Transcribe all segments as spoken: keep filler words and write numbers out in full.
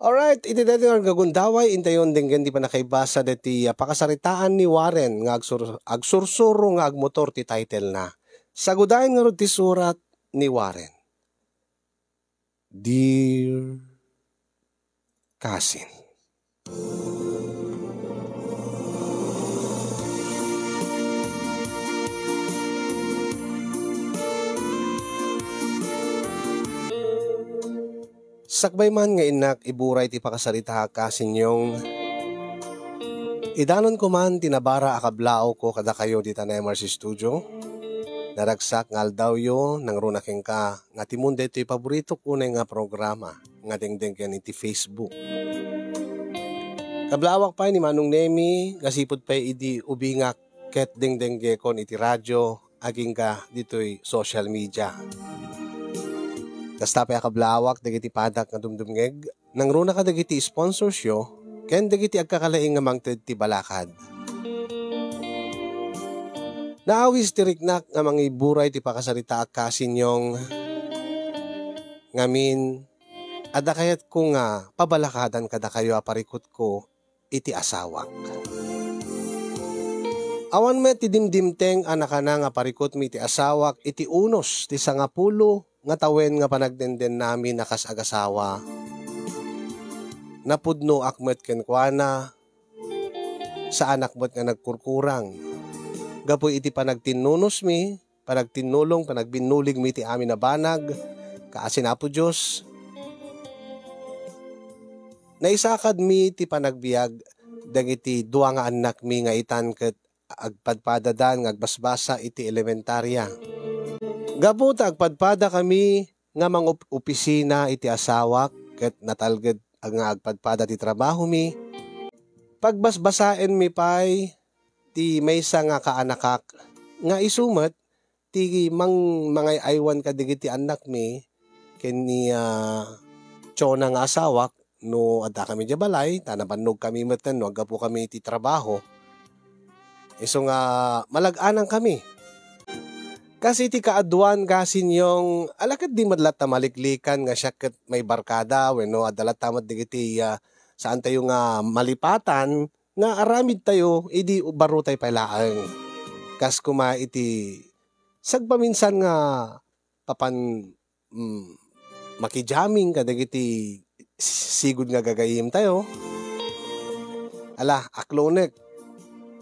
Alright, iti daytoy nga gundaway, intayon denggen ti pannakaibasa deti, ah, pakasaritaan ni Warren nga agsur-, agsursuro nga agmotor ti title na. Sagudayen ngarud ti surat ni Warren. Dear Cousin. Sakbay man nga innak iburay ti pakasaritaak, Cousin Yong, idanonko man ti nabara a kablaawko kadakayo dita Nemars Studio. Naragsak nga aldawyo, nangruna kenka nga timon daytoy paboritok unay nga programa nga dengdenggen iti Facebook. Kablaawak pay ni Manong Nemi, nga sipud pay idi ubingak ket dengdenggekon iti radio, agingga ditoy social media. Kasta pay a kablaawak dagiti padak nga dumdumngeg, nangruna kadagiti sponsorsyo ken dagiti agkakalaing nga mangted ti balakad. Naawis ti riknak nga mangiburay ti pakasaritaak, Cousin Yong. Ngamin, adda kayatko nga pabalakadan kadakayo a parikutko iti asawak. Awan met ti dimdimteng a nakana nga parikutmi iti asawak iti unos ti sangapulo nga tawen nga panagdendennami a kas agasawa. Napudnoak met kenkuana, saanak met nga nagkurkurang. Gapu iti panagtinnunosmi, panagtinnulong, panagbinuligmi iti amin a banag, kaasi ni Apo Dios, naisakadmi ti panagbiag dagiti dua nga annakmi nga itan ket agpadpadadan nga agbasbasa iti elementaria. Gapu ta agpadpadakami nga mangopisina iti asawak ket natalged nga agpadpada ti trabahomi, pagbasbasaenmi pay ti maysa nga kaanakak nga isu met ti mang-, mangay-aywan kadagiti annakmi ken ni, ah, Chona nga asawak no addakami idiay balay, ta nabannogkami metten no aggapukami iti trabaho. Isu nga malag-anankami. Kas iti kaaduan, Cousin Yong, ala ket di met latta maliklikan nga siak ket maibarkada wenno adda latta met dagiti, ah, saantayo nga malipatan nga aramidtayo idi barrotay pay laeng. Kas koma iti sagpaminsan nga papan, mm, makijamming kadagiti sigud nga gagayyemtayo. Ala, aklonek.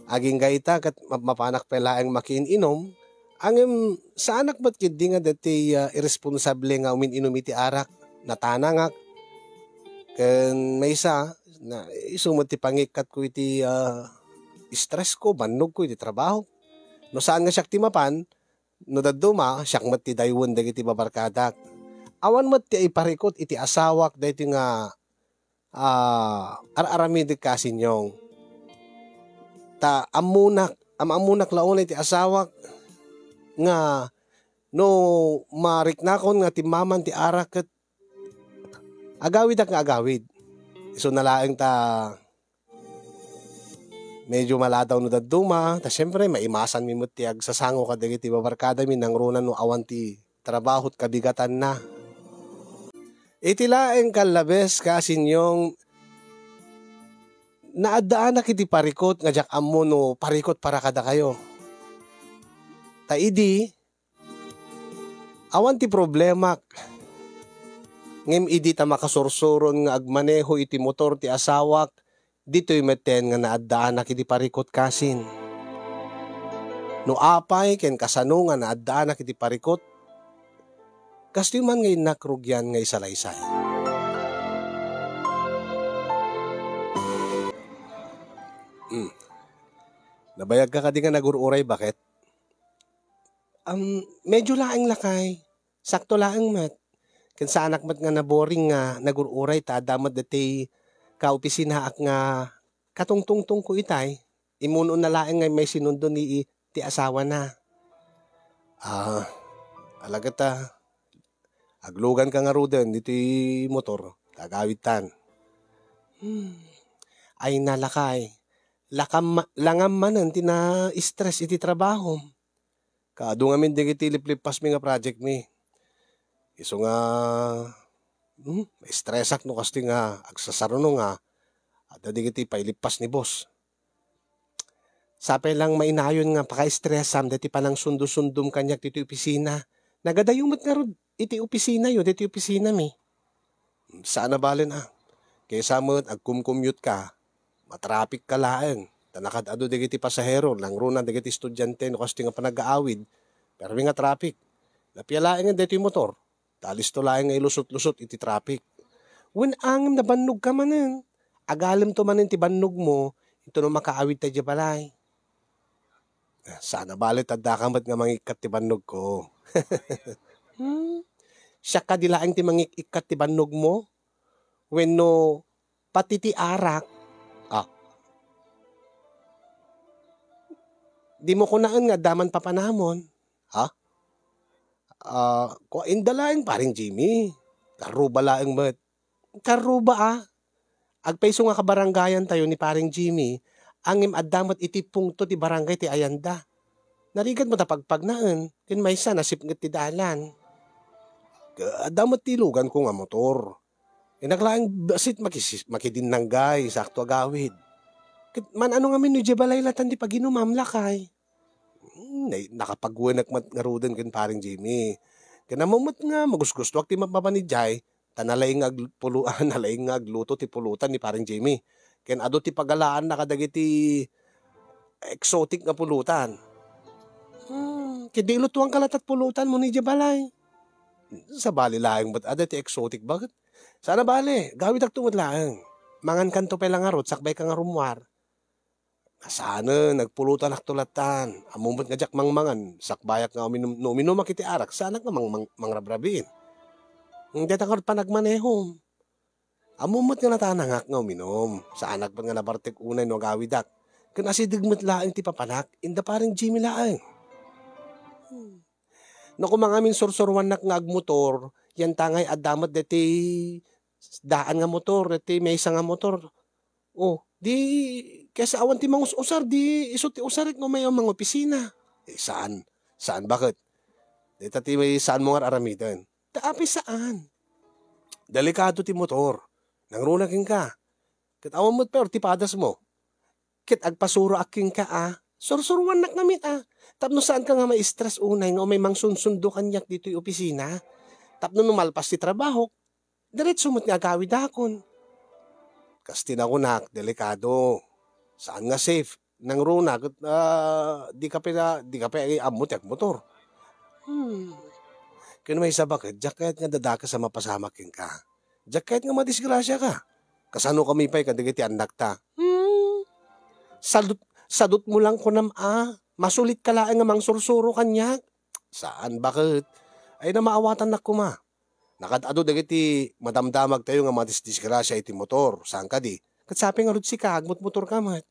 Agingga ita ket map-, mapanak pay laeng makiin-inom, ngem saanak met ketdi nga daytoy, ah, irresponsable nga umin-inom iti arak. Natanangak. Ken maysa, na, isu met ti pangikkatko iti, ah, stressko, bannogko iti trabaho. No saan nga siak ti mapan, no dadduma, siak met ti daywen dagiti babarkadak. Awan met ti iparikut iti asawak daytoy nga, ah, ar-aramidek, Cousin Yong. Ta ammonak, am-, ammonak la unay ti asawak nga no mariknakon nga timmaman ti arak ket agawidak nga agawid. Isuna laeng ta medyo maladaw no dadduma, ta siempre, maimasanmi met ti agsasango kadagiti babarkadami nangruna no awan ti trabaho ti kabigatanna. Iti laeng kallabes, Cousin Yong, naaddaanak iti parikut nga diak ammo no parikut para kadakayo. Ta idi, awan ti problemak. Ngem idi ta makasursuron nga agmaneho iti motor ti asawak, ditoy metten nga naaddaanak iti parikut, Cousin. No apay ken kasano nga naaddaanak iti parikut, kastoy man nga innak rugian nga isalaysay. Hmm. Nabayagka kadi nga nagur-uray, baket? Am, medyo laeng lakay. Sakto laeng met. Ken saanak met nga naboring nga nagur-uray ta adda met daytoy kaopisinaak nga katungtungtongko itay. Immun-una laeng nga immay sinundo ni i-, ti asawana. Ah, alageta, agluganka ngaruden ditoy motor, ta agawidtan. Hmm. Ay, nalakay. Lakam ma-, langam manen ti na-stress iti trabahom. Kaadu ngamin dagiti liplipasmi nga projectmi. Isu nga Hmm, maistresak no kastoy nga agsasaruno nga adda dagiti pailippas ni boss. Sapay lang mainayon nga pakaistresam dagiti panangsundo-sundom kaniak ditoy opisina. Nagadayo met ngarud iti opisinayo, ditoy opisinami. Saan a balen a. Kaysa met agkumkumyot ka, matrapik ka laeng. Ta nakad-adu dagiti pasahero, nangruna dagiti estudiante no kastoy nga panag-aawid. Permi nga traffic. Napia laengen daytoy motor. Ta alisto laeng nga ilusot-lusot iti traffic. Wen angem nabannogka manen. Agalemto manen ti bannogmo, intono makaawidta idiay balay. Ah, saan a bale ta addaka met nga mangikkat ti bannogko. Hmm? Siak kadi laeng ti mangik-ikkat ti bannogmo? Wenno pati ti arak? Ah. Dimo kunaen nga adda man papanamon? Ha? Ah, kua, inda laeng, Pareng Jimmy. Karruba laeng met. Karruba, ah. Agpayso nga kabarangayantayo ni Pareng Jimmy, ngem adda met iti pungto ti barangay ti ayanda. Narigat met a pagpagnaen, ken maysa nasipnget ti dalan. Adda met ti iluganko nga motor. Innak laeng bassit makis-, makidinnanggay, sakto agawid. Ket man-ano ngamin no idiay balay latan ti paginumam, lakay? Hmm, nay-, nakapagwenek met ngaruden ken Pareng Jimmy. Ken ammom met nga magusgustuak ti mapmapan idiay, ta nalaing nga agpulo-, nalaing nga agluto ti pulutan ni Pareng Jimmy. Ken adu ti pagalaanna kadagiti exotic nga pulutan. Hmm, ket di ilutoanka latat pulutanmo idiay balay. Sabali laeng met adda ti exotic, baket? Saan a bale, gawidakto met laeng. Mangankanto pay la ngarud, sakbayka nga rummuar. Saanen, agpulutanakto lattan. Ammom met nga diak mangmangan, sakbayak nga uminum, no uminumak iti arak, saanak nga mang-, mang-, mangrabrabiin. Dayta ngarud panagmanehom. Ammom met nga natanangak nga uminum, saanak met nga nabartek unay no agawidak. Ken asideg met laeng ti papanak, inda Pareng Jimmy laeng. Hmm. No koma ngamin sursuruannak nga agmotor, yantangay adda met daytoy daan nga motor, daytoy maysa nga motor. Oh, di kaysa awan ti mangus-usar, di isu ti usarek no umay mangopisina. Eh, saan? Saan, baket? Dayta ti may saanmo nga ar-aramiden. Ta apay saan? Delikado ti motor. Nangruna kenka. Ket awan met pay ti padasmo. Ket agpasuroak kenka a, sursuroannak ngamin a, tapno saanka nga ma-stress unay nga umay mangsunsundo kaniak ditoy opisina. Tapno no malpas ti trabahok, diretso met nga agawidakon. Kas ti nakunak, delikado. Saan nga safe. Nangruna ket, ah, dika pay, dika pay ammo ti agmotor. Hmm. Ken maysa baket, diak kayat nga dadakes a mapasamak kenka. Diak kayat nga madisgrasiaka. Kasanokami pay kadagiti annakta? Hmm. Sadut-, sadutmo lang kunam a, masulitka laeng nga mangsursuro kaniak. Saan, baket? Ay, namaawatannak koma. Nakad-adu dagiti madamdamagtayo nga madisdisgrasia iti motor, saan kadi? Ket sapay ngarud sika, agmotmotorka met.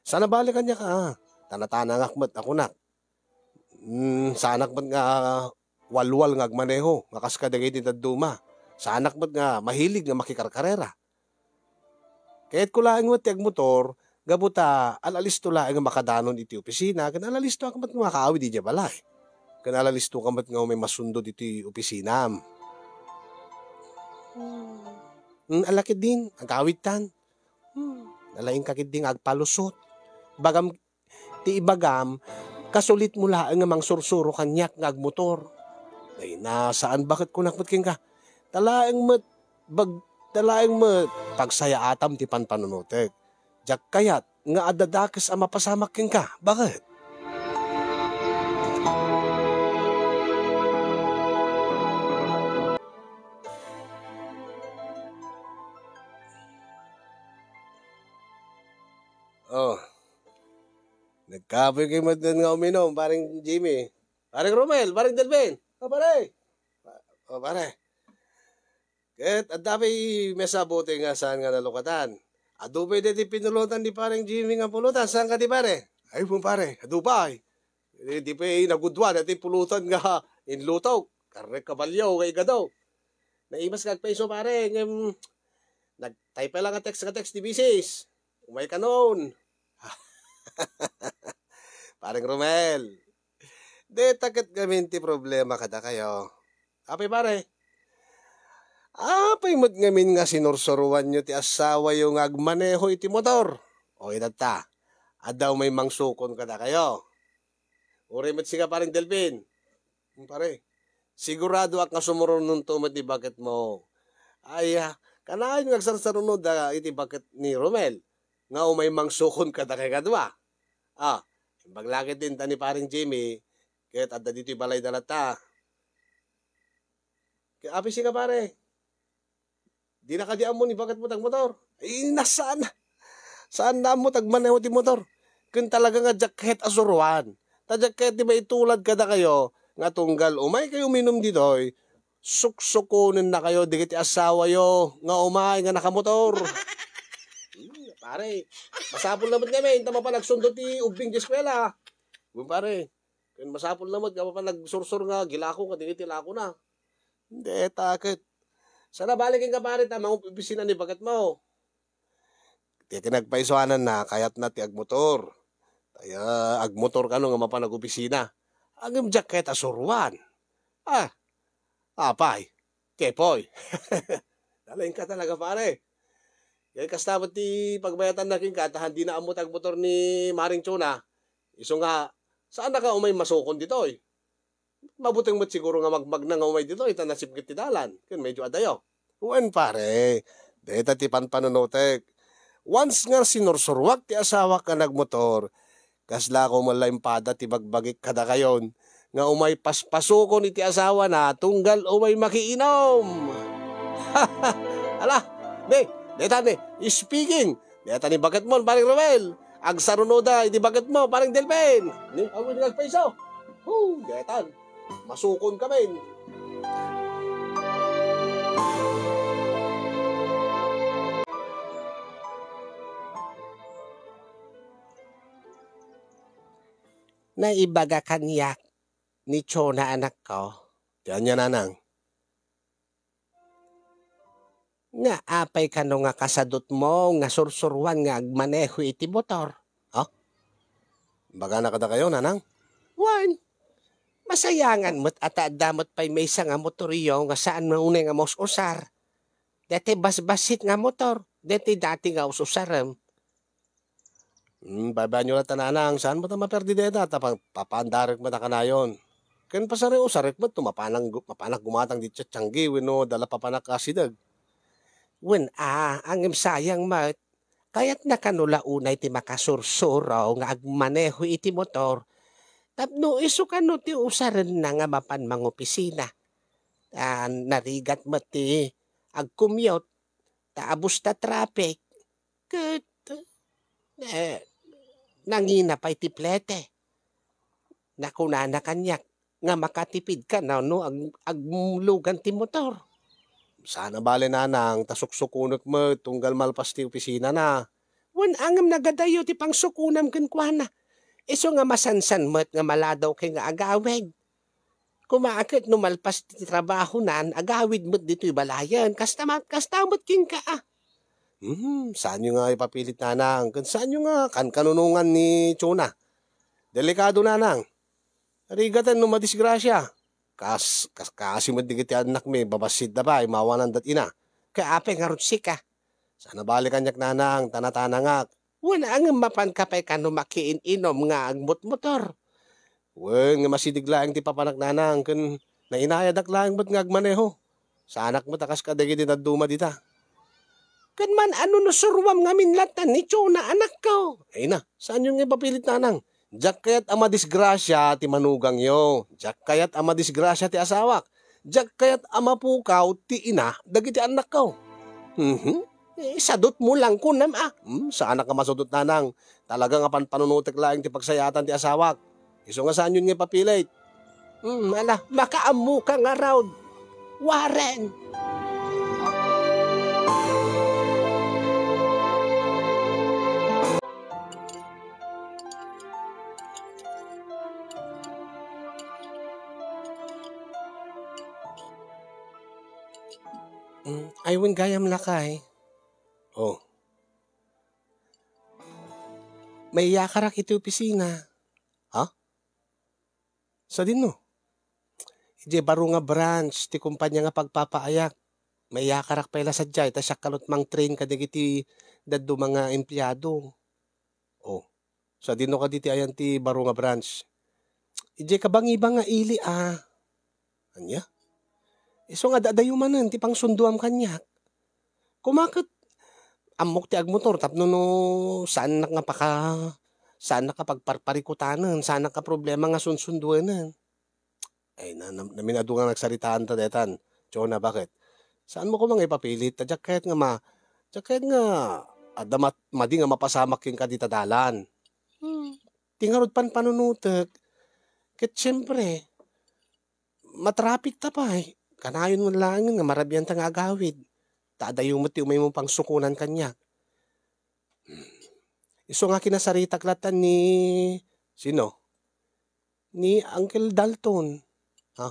Saan a bale kaniak a, ta natanangak met a kunak. Hmm, saanak met nga walwal nga agmaneho, nga kas kadagiti dadduma. Saanak met nga mahilig nga makikarkarera. Kayatko laeng met ti agmotor, gapu ta al-alisto laeng nga makadanon iti opisina, ken al-alistoak met nga makaawid idiay balay. Ken al-alistoka met nga umay masundot iti opisinam. Hmm, ala ketdin, agawidtan. Hmm, nalaingka ketdi nga agpalusot. Bagam ti ibagam, kasulitmo laeng nga mangsursuro kaniak nga agmotor. Ay, na, saan baket kunak met kenka? Ta laeng met, bag-, ta laeng met, pagsayaatam ti panpanunotek. Diak kayat nga adda dakes a mapasamak kenka. Baket? Oh. Nagkapoy kayo met nga uminom, Pareng Jimmy. Pareng Romel, Pareng Delvin. Oh, pare. Oh, pare. Ket adda pay maysa a bote nga saan nga nalukatan. Adu pay daytoy pinulutan ni Pareng Jimmy nga pulutan. Saan kadi, pare? Ay, pare. Adu pay. Eh, di pay nagudua daytoy pulutan nga inlutok. Karne kabalyo nga igado. Naimas nga agpayso, pare. Ngem, nagtaypay lang nga text nga text ti misis. Umay kanon. Pareng Romel. Deta ket ngamin ti problema kadakayo. Apay, pare? Apay met ngamin nga sinursuroanyo ti asawayo nga agmaneho iti motor? O, itatta, adda umay mangsukon kadakayo. Uray met sika, Pareng Delfin. Hmm, pare, siguradoak nga sumurunonto met ti baketmo. Ay, ah, kanayon nga agsarsarunoda iti baket ni Romel nga umay mangsukon kadakayo kadua. Ah, imbag la ketdin ta ni Pareng Jimmy, ket adda ditoy balayda latta. Ket apay sika, pare? Dina kadi ammo ni baketmo ti agmotor? Ay, na, saan? Saanna ammo ti agmaneho ti motor? Ken talaga nga diak ket asuroan. Ta diak ket ti maitulad kadakayo nga tunggal umaykayo uminum ditoy, suksukonennakayo dagiti asawayo nga umay nga nakamotor. Hmm, pare, masapul na met ngamin ta mapan agsundo ti ubbing ti eskuela. Wen, pare, ken masapul na met nga mapan agsursur nga gilako kadagiti lakona. Deta ket. Saan a bale kenka, pare, ta mangopisina ni baketmo. Ti kinagpaisuananna, kayatna ti agmotor. Kaya agmotor kano nga mapan agopisina. Ngem diak ket asuroan. Ah, apay, Kepoy. Nalaingka talaga, pare. Kaya kasta met ti pagbayatanna kenka, ta dina ammo ti agmotor ni Maring Chona. Isu nga, saannaka umay masukon ditoy? Mabuteng met siguro nga magmagna nga umay ditoy, ta nasipnget ti dalan, ken medyo adayo. Wen, pare, dayta ti panpanunotek. Once nga sinursuruak ti asawak nga nagmotor, kaslako met la impada ti bagbagik kadakayon nga umay paspasukon iti asawana tunggal umay makiinom. Ala, ne, dayta ne, speaking, dayta ni baketmon, Pareng Romel. Agsarunoda iti baketmo, Pareng Delfin. Ni, awan nga agpaiso. Hu, daytan. Masukon kami. Naibaga kaniak ni Chona, anakko. Ti ania, nanang? Nga apay kano nga kasadutmo nga sursuruan nga agmaneho iti motor? Ha? Bagana kadakayo, nanang? Wen, masayangan met a ta adda met pay maysa nga motoryo nga saan nga unay nga maus-usar. Daytoy basbassit nga motor, daytoy dati nga us-usarem. Hmm, babaenyo latta, nanang, saan met a maperdi dayta, ta pa-, papaandarek met a kanayon. Ken pasariusarek met no mapanan gu-, mapanak gumatang ditoy tianggi wenno adda la papanak asideg. Wen a, ngem sayang met. Kayatna kano la unay ti makasursuro nga agmaneho iti motor tapno isu kano ti usarenna nga mapan mangopisina. Ah, narigat met ti agcommute ta abus ta traffic. Ket, eh, nangina pay ti plete. Nakunana kaniak nga makatipid kano no ag-, aglugan ti motor. Saan a bale, nanang, ta suksukonek met tunggal malpas ti opisinana. Wen a, ngem nagadayo ti pangsukonam kenkuana. Isu nga masansan met nga maladaw kay nga agawid. Koma ket no malpas ti trabahona, agawid met ditoy balayen. Kasta met, kasta met kenka, a. Hmm, saanyo nga ipapilit, nanang, ken saanyo nga kankanunongan ni Chona. Delikado, nanang. Rigaten no madisgrasia. Kas-, kas-, kaasi met dagiti annakmi, babassit da pay, mawananda ti ina. Ket apay ngarud sika? Saan a bale kaniak, nanang, ta natanangak. Wen a, ngem mapanka pay kano makiin-inom nga agmotmotor? Wen, ngem asideg laeng ti papanak, nanang, ken nainayadak laeng met nga agmaneho. Saanak met a kas kadagiti dadduma dita. Ken man-ano no suruam ngamin latta ni Chona, anakko? Ay na, saanyo nga ipapilit, nanang. Diak kayat a madisgrasia ti manugangyo. Diak kayat a madisgrasia ti asawak. Diak kayat a mapukaw ti ina dagiti annakko. Mhm. Eh, sadutmo lang kunam, a. Hmm, saanak a masudot, nanang. Talaga nga panpanunotek laeng ti pagsayaatan ti asawak. Isu nga saanyon nga ipapilit. Hmm, ala, makaammoka ngarud. Warren! Mm, ay, wen gayam, lakay. Oh. Maiyakarak iti opisina. Ha? Sadinno? Idiay baro nga branch ti kumpanya nga pagpapaayak. Mayakarak pay la sadiay ta siak kano ti mangtrain kadagiti dadduma nga empleado. Oh, sadino kadi ti ayan ti baro nga branch? Idiay kabangiba nga ili a. Ania? Isu nga adda adayo manen ti pangsundoam kaniak. Koma ket ammok ti agmotor tapno no saannak nga paka-, saannak nga pagparparikutanen, saannak nga problema nga sunsunduenen. Ay, na-, na-, namin adu nga nagsaritaan ta detan. Jonah, bakit? Saan mo koma nga ipapilit? Ta diak kayat nga ma-, diak kayat nga adda mat-, madi nga mapasamak kenka dita dalan. Hmm. Ti ngarud panpanunutek, ket siyempre, matraffic ta pay. Kanayon mo laengen nga marabian ta nga agawid. Ta adayo met ti umay mo pangsukonan kaniak. Hmm. Isu nga kinasaritak latta ni, sino? Ni Uncle Dalton. Ha?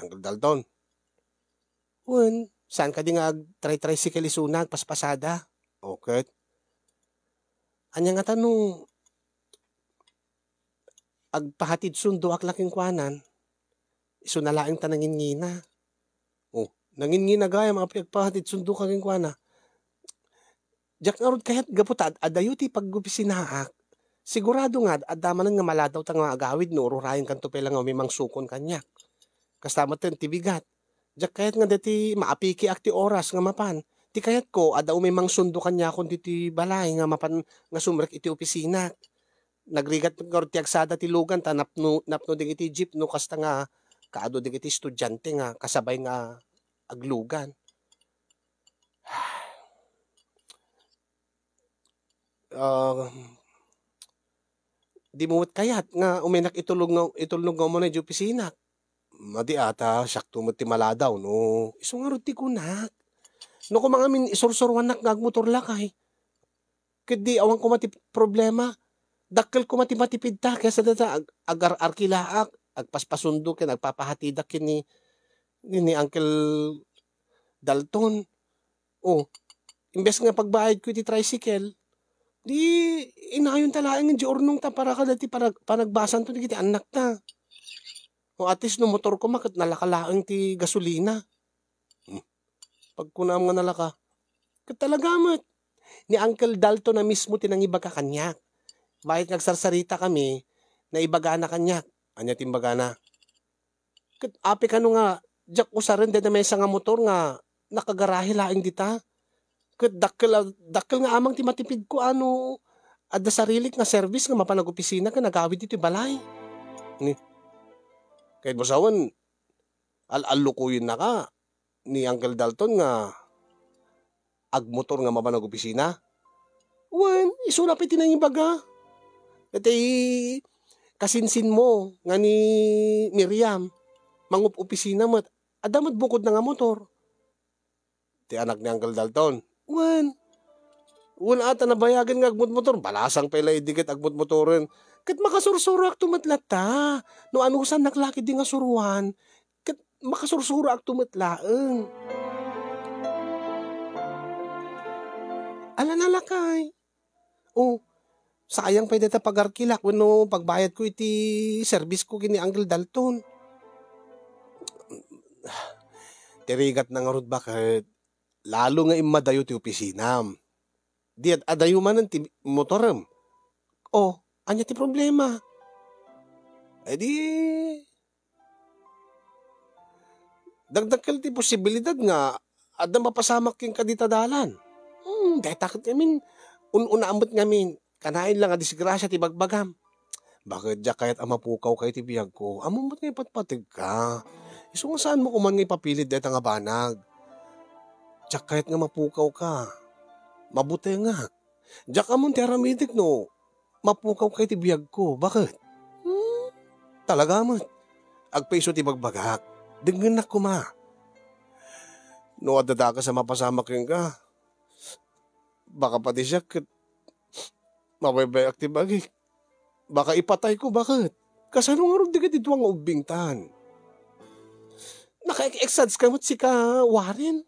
Uncle Dalton? Wen, saan kadi nga agtray-tricycle isuna, agpaspasada? O ket? Ania ngata no agpahatid sundoak la kenkuana, isuna laeng ta nangingina. O, nangingina gayam a agpahatid sundoka kenkuana. Diak ngarud kayat gapu ta ad-, adayo ti pag-opisinaak. Sigurado nga ad-, adda manen nga maladaw ta nga agawid no ururayenkanto pay la nga umay mangsukon kaniak. Kasta met ti bigat. Diak kayat nga dayta maapikiak ti oras nga mapan. Ti kayatko, adda umay mangsundo kaniakon ditoy balay nga mapan nga sumrek iti opisina. Nagrigat met ngarud ti agsada ti lugan ta napno, napno dagiti jeep no kasta nga kaadu dagiti estudiante nga kasabay nga aglugan. Ah, dimo met kayat nga umaynak itulnog nga, itulnog nga umuna idiay opisina? Madi a ta siakto met ti maladaw no isu ngarud ti kunak. No koma ngamin isursuruannak nga agmotor lakay, ket di awan koma ti problema. Dakkel koma ti matipidta kaysa dayta ag-, agar-arkilaak, agpaspasundo ken agpapahatidak ken ni, ni, ni Uncle Dalton. O, imbes nga pagbayadko iti tricycle, di inayonta laeng idiay urnongta para kadagiti panag-, panagbasanto dagiti annakta. O, at least no motor koma ket nalaka laeng ti gasolina. Hmm. Pagkunaam nga nalaka, ket talaga met, ni Uncle Dalton a mismo ti nangibaga kaniak. Bayat nga agsarsaritakami, naibagana kaniak. Ania ti imbagana? Ket apay kano nga diak usaren dayta maysa nga motor nga nakagarahe laeng dita? Ket dakkel a, dakkel nga amang ti matipidko a no adda sarilik nga serbis nga mapan agopisina ken agawid ditoy balay. Ni, kayatmo sawen, al-, allukuyennaka ni Uncle Dalton nga agmotor nga mapan agopisina? Wen, isuna pay ti nangibaga. Daytoy kasinsinmo nga ni Miriam, mangup-opisina met. Adda met bukodna nga motor. Ti anak ni Uncle Dalton. Wen. Wen a ta nabayagen nga agmotmotor, balasang pay la idi ket agmotmotoren. Ket makasursuroakto met latta. No anusannak la ketdi nga suroan, ket makasursuroakto met laeng. Ala na lakay. O, sayang pay dayta pagarkilak wenno pagbayadko iti serbisko ken ni Uncle Dalton. Ti rigatna ngarud, baket lalo nga immadayo ti opisinam. Di ad-, adayo manen ti motorem. O, ania ti problema? E di, dakdakkel ti posibilidad nga adda mapasamak kenka dita dalan. Hmm, dayta ket ngamin, un-unaan met ngamin, kanayon la nga disgrasia ti bagbagam. Baket diak kayat a mapukawka iti biagko. Ammom met nga ipatpategka. Isu nga saanmo koman nga ipapilit dayta nga banag. Diak kayat nga mapukawka. Mabutengak. Diak ammon ti aramidek no mapukawka iti biagko. Baket? Hmm, talaga met. Agpayso ti bagbagak. Dengngennak koma. No adda dakes a mapasamak kenka, baka pati siak ket mabaybay-ak ti bagik. Baka ipatayko, baket? Kasano ngarud dagiti dua nga ubbingtan? Naka-excited ka met sika, Warren?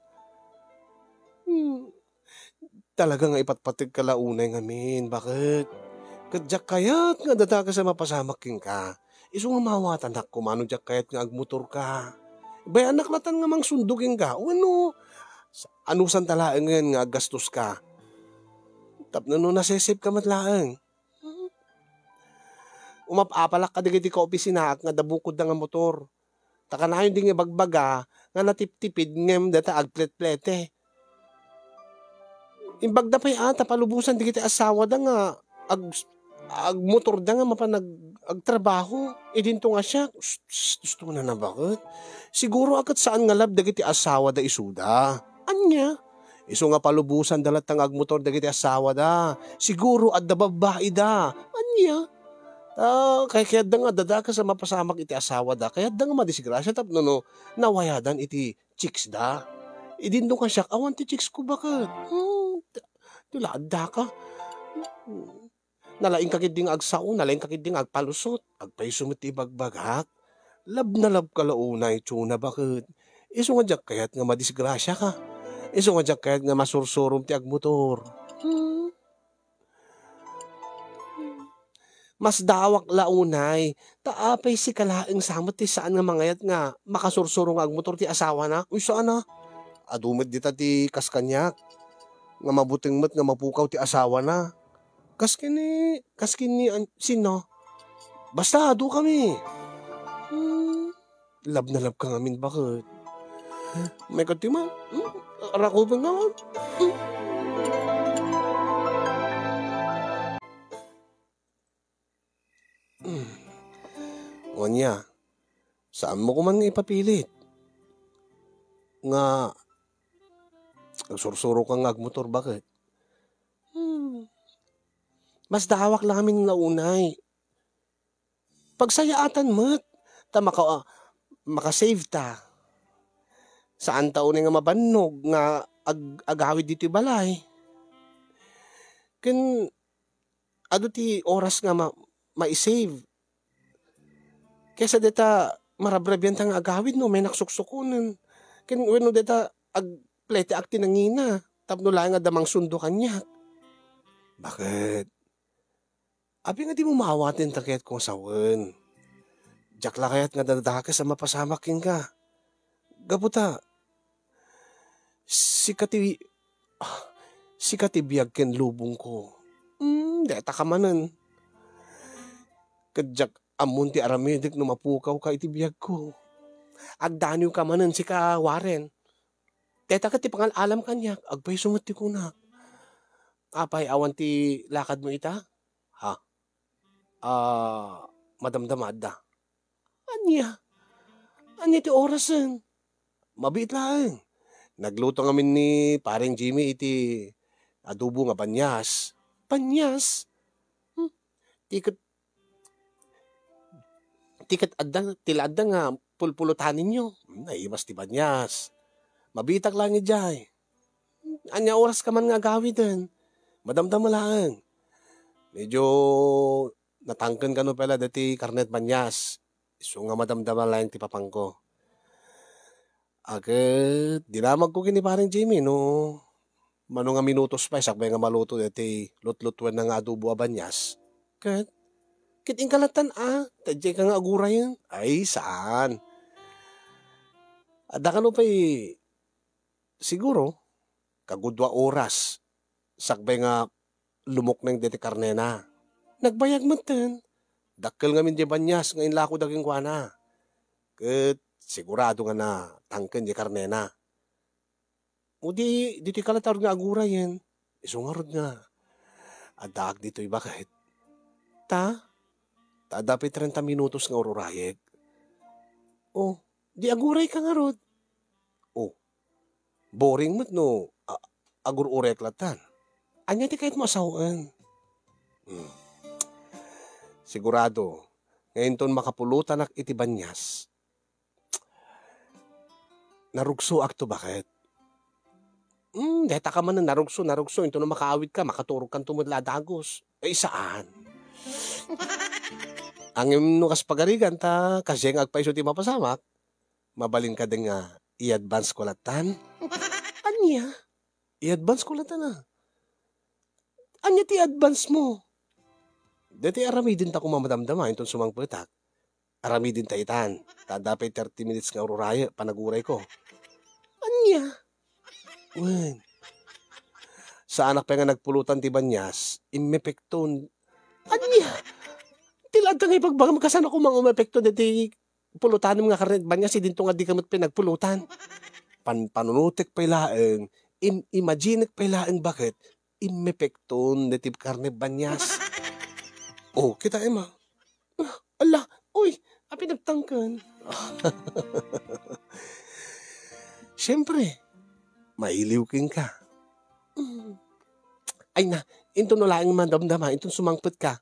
Hmm. Talaga nga ipatpategka la unay ngamin, baket? Ket diak kayat nga adda dakes a mapasamak kenka. Isu nga maawatanak koma no diak kayat nga agmotorka. Bayanak latan nga mangsundo kenka. Wenno, Anusan ta laengen nga aggastoska? Tapno no nasesave ka met laeng. Umap-apalak kadagiti kaopisinaak nga adda bukodda nga motor. Ta kanayon di nga ibagbaga nga natiptipid ngem dayta agpletplete. Imbagda pay a ta palubosan dagiti asawada nga ag-, agmotorda nga mapan ag-, agtrabaho. Idinto nga siak, "Shh, shh, gusto na na baket? Siguro a ket saan nga love dagiti asawada isuda." Ania? Isu nga palubosanda latta nga agmotor dagiti asawada. Siguro adda babbaida. Ania? Ah, kay kayatda nga adda dakes a mapasamak iti asawada. Kayatda nga madisgrasia tapno no nawayadan iti chicks da. Idinto nga siak, "Awan ti chicks ko baket." Hmm, ti, ti la adda ka. Hmm. Nalaing ka ketdi nga agsao, nalaing ka ketdi nga agpalusot. Agpayso met ti ibagbagak. Love na love ka la unay, Chona, baket? Isu nga diak kayat nga madisgrasia ka. Isu nga diak kayat nga masursurom ti agmotor. Hmm. Masdaawak la unay, ta apay sika laeng sa met ti saan nga mangayat nga makasursuro nga agmotor ti asawana? Uy, saan a? Adu met dita ti kas kaniak, nga mabuteng met nga mapukaw ti asawana. Kas ken ni, kas ken ni an-, sino? Basta, adu kami. Hmm, love na love ka ngamin, baket? May kati man. Hmm, rakuben nga man. Hmm. Hmm. Wania, saan mo ko man nga ipapilit nga agsursuro ka nga agmotor, baket? Hmm. Masdaawak la ngamin la unay. Pagsayaatan met, ta maka-, makasave ta. Saan ta unay nga mabannog nga ag-, agawid ditoy balay. Ken adu ti oras nga ma-, maisave. Kaysa dayta marabrabianta nga agawid no, may naksuksukonen. Ken wenno dayta agpleteak ti nangina, tapno laeng adda mangsundo kaniak. Baket? Apay nga dimo maawaten ta kayatko nga sawen? Diak la kayat nga dadakes a mapasamak kenka. Gapu ta, sika ti, ah, sika ti biag ken lubongko. Hmm, deta ka manen. Ket diak ammon ti aramidek no mapukawka iti biagko. Agdaniwka manen, sika, Warren. Deta ket ti pangal-alam kaniak, agpayso met ti kunak. Apay, awan ti lakadmo ita? Ha? Ah, madamdama adda. Ania? Ania ti orasen? Mabiit laeng. Nagluto ngamin ni Pareng Jimmy iti adobo nga banyas. Banyas? Hmm. Ti ket, ti ket adda, ti la adda nga pulpulutaninyo. Hmm, naimas ti banyas. Mabiitak laeng idiay. Ania oras ka man nga agawiden? Madamdama laeng. Medyo natangken kano pay la deti karnet banyas. Isu nga madamdama laeng ti papangko. Aket, dinamagko ken ni Pareng Jimmy no mano nga minutos pay sakbay nga maluto deti lutlutuenna nga adobo a banyas. Ket, ket inka lattan a, ta diay ka nga agurayen. Ay, saan. Adda kano pay siguro, kagudua oras, sakbay nga lumukneng deti karnena. Nagbayag metten. Dakkel ngamin diay banyas nga inlakoda kenkuana. Ket sigurado nga natangken diay karnena. O di, ditoy ka latta nga agurayen. Isu ngarud nga, addaak ditoy baket. Ta? Ta adda pay trenta minutos nga ururayek. O, di agurayka ngarud. O, boring met no, a-, agur-urek lattan. Ania ti kayatmo a sawen? Hmm. Sigurado, nga inton makapulutanak iti banyas, narugsoakto baket. Hmm, deta ka manen narugso, narugso, inton no makaawidka, makaturogkanto met la a dagus. Ay, saan? Ngem no kas pagarigan, ta kasdiay nga agpayso ti mapasamak, mabalin ka den nga i-advance ko lattan. Ania? I-advance ko lattan a. Ania ti advance mo? Deti aramiden ta koma madamdama, inton sumangpetak. Aramiden ta itan. Ta adda pay thirty minutes nga ururaye, panagurayko. Ania? Wen. Saanak pay nga nagpulutan ti banias, immepekton. Ania? Ti la adda nga ibagbagam, kasano koma nga umepekto deti pulutanem nga karne banias, idinto nga dika met pay nagpulutan? Pan-, panunotek pay laeng, im-, imaginek pay laeng baket, immepekton deti karne banias. Oh, kita, Emma. Ah, ala, uy, apay nagtangken? Siyempre, mailiw kenka. Mm. Ay na, inton no laeng madamdama, inton sumangpet ka.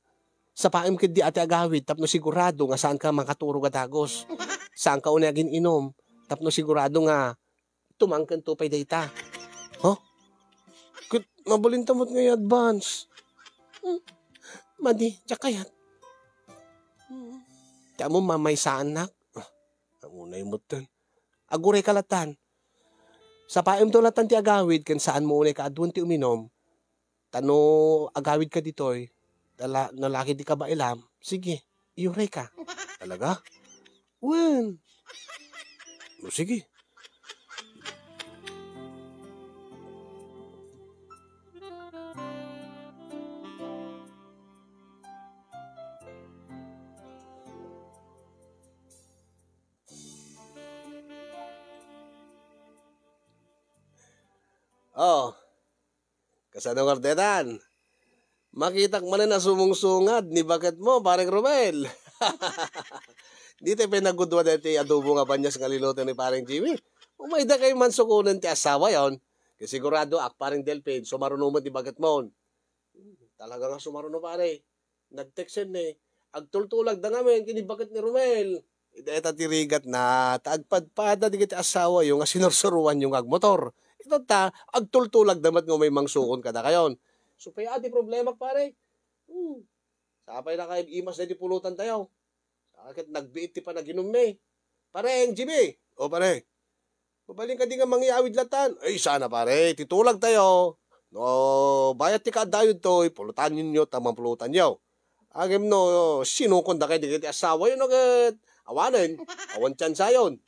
Sapaem ketdi a ti agawid tapno sigurado nga saan ka makaturog a dagus. Saan ka unay agin-inom tapno sigurado nga tumangkento pay dayta. Huh? Ket mabalinta met nga i-advance. Hmm. Madi, diak kayat. Hmm. Ti ammom, mamaysaannak. Ah, amunay metten. Aguray ka latan. Sapaemto latan ti agawid ken saanmo unay kaaduan ti uminom. Ta no agawid ka ditoy, ta la-, no laki ti kabailam, sige, iyuray ka. Talaga? Wen. O, sige. Oh, kasano nga detan? Makitak manen a sumungsungad ni baketmo, pareng Romel. Ditoy pay nagudua daytoy adobo nga banias nga liluto ni pareng Jimmy. Umayda kay mansukonen ti asawayon. Kay sigurado ak, pareng Delphin, sumaruno met ni baketmon. Hmm, talaga nga sumaruno, pare. Nagteksen ni, agtultulagda ngamin ken ni baket ni Romel. Dayta ti rigatna, ta agpadpada dagiti asawayo nga sinursuroanyo nga agmotor. Itatta, agtultulagda met nga umay mangsukon kadakayon. Isu pay a ti problemak, pare. Hmm. Sapay nakaim-imas daydi pulutantayo. Sa ket nagbiit ti panaginummi. Pareng Jimmy! O, pare. Mabalin kadi nga mangyawid latan? Ay, sana, pare. Ti tulagtayo. No, bayat ti kaaddayo ditoy, pulutanyo ta mapulutanyo. Ngem no, sinukon dakayo dagiti asawayo, no, ket awanen, awan tiansayon.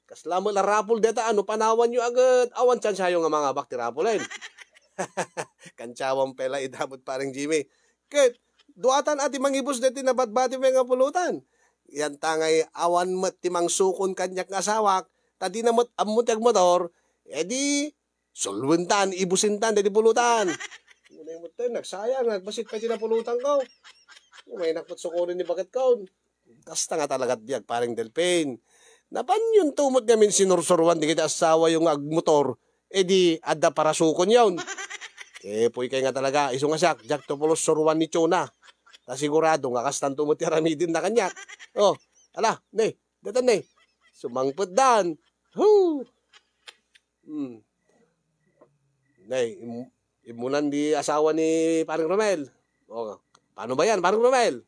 Kasla met la raffle dayta a no panawanyo a ket awan tiansayo nga mangabak ti raffle-en. Kantiawam pay la ida met, pareng Jimmy. Ket duatan a ti mangibus daytoy nabatbati pay nga pulutan. Yanta ngay awan met ti mangsukon kaniak nga asawak, ta dina met ammo ti agmotor, e di, sulwentan, ibusentan daydi pulutan. Unay met, nagsayang, nagbassit pay ti napulutanko. Umaynak met sukonen ni baketkon. Kasta nga talaga ti biag, pareng Delphin. Napanyonto met ngamin sinursuroan dagiti asawayo nga agmotor, e di adda parasukonyon. Ket puy kay nga talaga, isu nga siak, diakto pulos suroan ni Chona. Ta sigurado nga kastanto met ti aramidenna kaniak. Oh, ala, ne, datan ne. Sumangpetdan. Hu! Hmm. Nay, im-, immunan di asawa ni Pareng Romel. O, paano ba yan, Pareng Romel?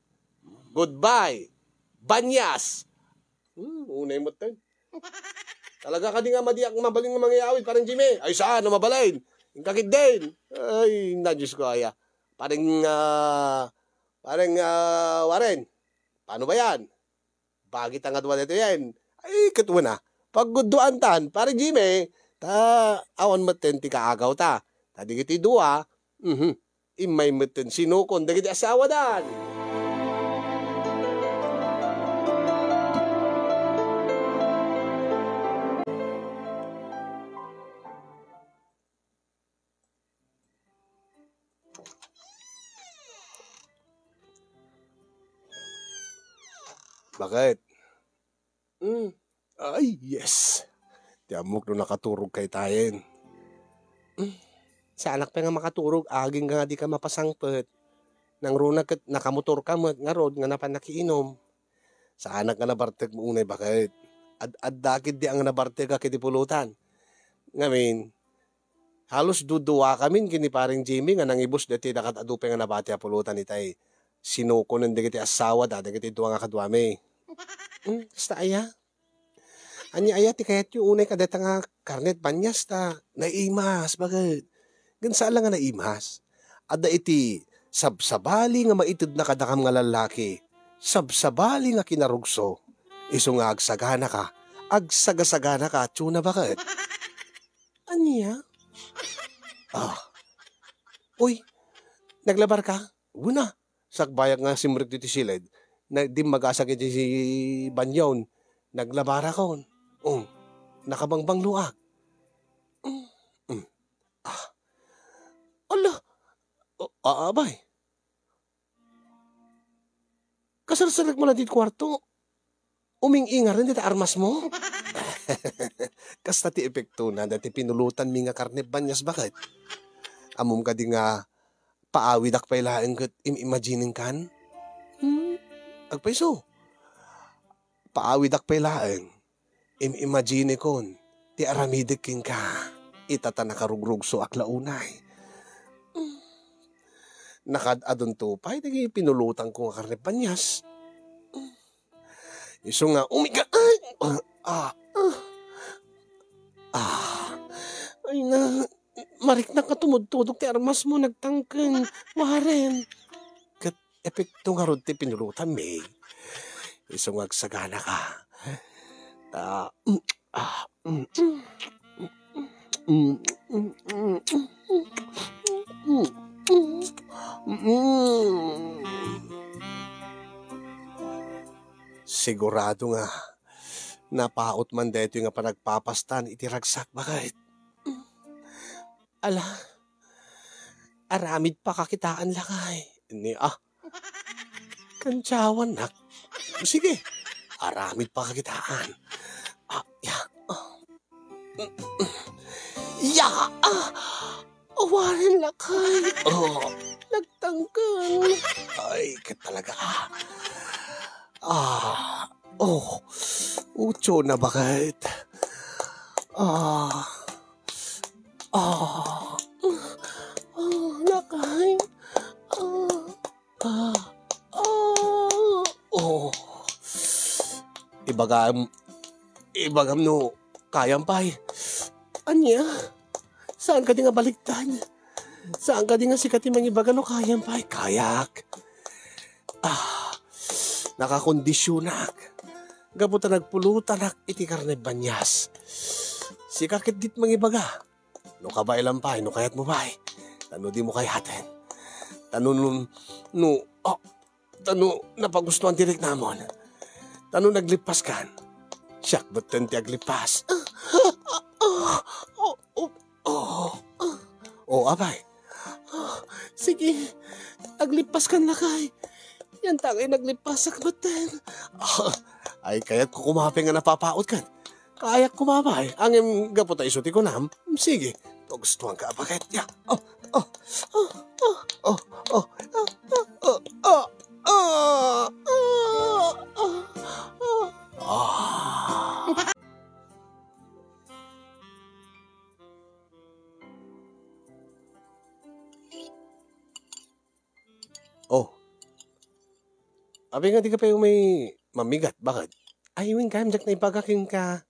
Goodbye. Banyas. Hmm, unay met ten. Talaga kadi nga madiak mabalin nga mangyawid, Pareng Jimmy? Ay, saan? Ano mabalin? Yung kakit din. Ay, na, Diyos ko, aya. Pareng, ah, Pareng, ah, Warren, paano ba yan? Bagita nga dua daytoyen. Ay, ket wen a, pagguduantan, Pare Jimmy, ta awan metten ti kaagawta. Ta dagiti dua, mhm, immay metten sinukon dagiti asawadan. Bakit? Hmm. Ay, yes. Ti ammok no nakaturog kay tayen. Hmm. Saanak pay nga makaturog, aging nga dika mapasangpet. Nangruna ket nakamotor ka met ngarud nga napan nakiinom. Saanak nga nabartek mo unay, bakit? Ad-adda ketdi a nga nabartek a ket ipulutan. Ngamin, halos duduakamin ken ni Pareng Jimmy nga nangibus daytoy dakat adu pay nga nabati a pulutan itay sinukonen dagiti asawada dagiti dua nga kaduami. Hmm, kasta aya? Ania aya ti kayatyo unay kadayta nga karne ket banyas ta naimas, baket? Ken saan la nga naimas. Adda iti sabsabali nga maitedna kadakam nga lallaki, sabsabali nga kinarugso, isu nga agsaganaka, agsagasaganaka, Chona, baket? Ania? Ah. Uy, naglabar ka? Una, sakbayak nga simrek ditoy siled, na, dimmagasak iti si banyon, naglabarakon. Um, nakabangbangloak. Mm, mm. Ah. Ala, o, a-, abay. Kasarsarek mo la ti kuarto. Uming-ingaren dita armas mo? Kasta ti epektona dati pinulotanmi nga karne banyas baket. Ammom kadi nga paawidak pay laeng ket im-imaginingkan? Hmm? Agpayso. Paawidak pay laeng. Im-imaginekon ti aramidek kenka. Ita ta nakarugrugsoak la unay. Hmm. Nakaad-adunto pay dagiti pinulotanko nga karne banyas. Hmm. Isu nga umiga, ay! Ah, ah, ah. Ah. Ay na, mariknak nga tumudtudok ti armas mo, nagtangken, Warren. Ket epekto ngarud ti pinulotanmi. Isu nga agsaganaka. Ta, mm, ah, mm, mm, mm, mm, mm, mm, mm, mm, mm. Sigurado nga napaut man daytoy nga panagpapastan iti ragsak, baket. Ala, aramid pakakitaan lakay. Ni, ah, kantiawannak. Sige, aramid pakakitaan. Ah, ya, ah. Ya! Ah! Awanen lakay. Oh. Nagtangken. Ay, ka talaga. Ah. Oh. Utyo na, baket. Ah. Ah. Ah, lakay. Ah. Ah, ah, oh. Ibagam, ibagam no kayam pay. Ania? Saan kadi nga baliktad? Saan kadi nga sika ti mangibaga no kayam pay? Kayak. Ah, nakakondisionak. Gapu ta nagpulotanak iti karne banyas. Sika ket dit mangibaga. No kabaelam pay, no kayatmo pay, ta no dimo kayaten, ta no, no, no, ah, ta no napagustuan ti riknamon, ta no naglippaskan, siak metten ti aglippas. Ah, ah, ah, oh, oh, oh. Oh, apay? Ah, sige, aglippaskan lakay. Yan ta ngay naglippasak metten. Ah, ay, kayatko koma pay nga napapautkan. Kayak koma pay, ngem gapu ta isu ti kunam, sige, pagustuanka a baket. Ya. Oh, oh, oh, oh, oh, oh, oh, oh, oh, oh, oh, oh, oh. Ah. Oh. Apay nga dika pay umay mamigat, baket? Ay, wen, kayam diak naibaga kenka.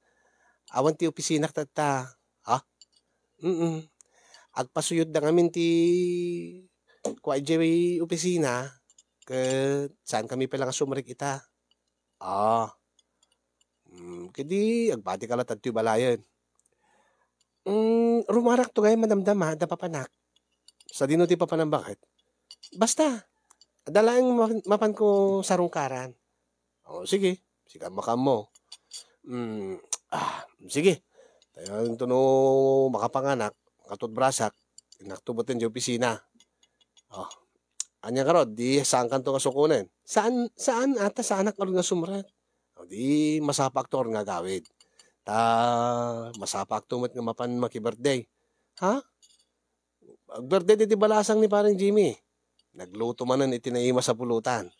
Awan ti opisinak tatta. Ha? Mm. Agpasuyodda ngamin ti kua idiay opisina, ket saan kami pay la nga sumrek ita. Ah. Mm, kadi agbatika latta ditoy balayen. Mm, rumarakto ngay madamdama da papanak. Sadino ti papanam, baket? Basta, adda laeng ma-, mapanko sarungkaran. O, sige. Sika makaammo. Mm, ah, sige. Tayo no makapanganak, makatutbrasak, innakto metten idiay opisina. Oh, ania ngarud, di saankanto nga sukonen? Saan, saan, ata saanak ngarud nga sumrek. O, di masapaakto ngarud nga agawid. Ta, masapaakto met nga mapan maki-birthday. Ha? Ag-birthday ti balasang ni Pareng Jimmy. Nagluto manen iti naimas a pulutan.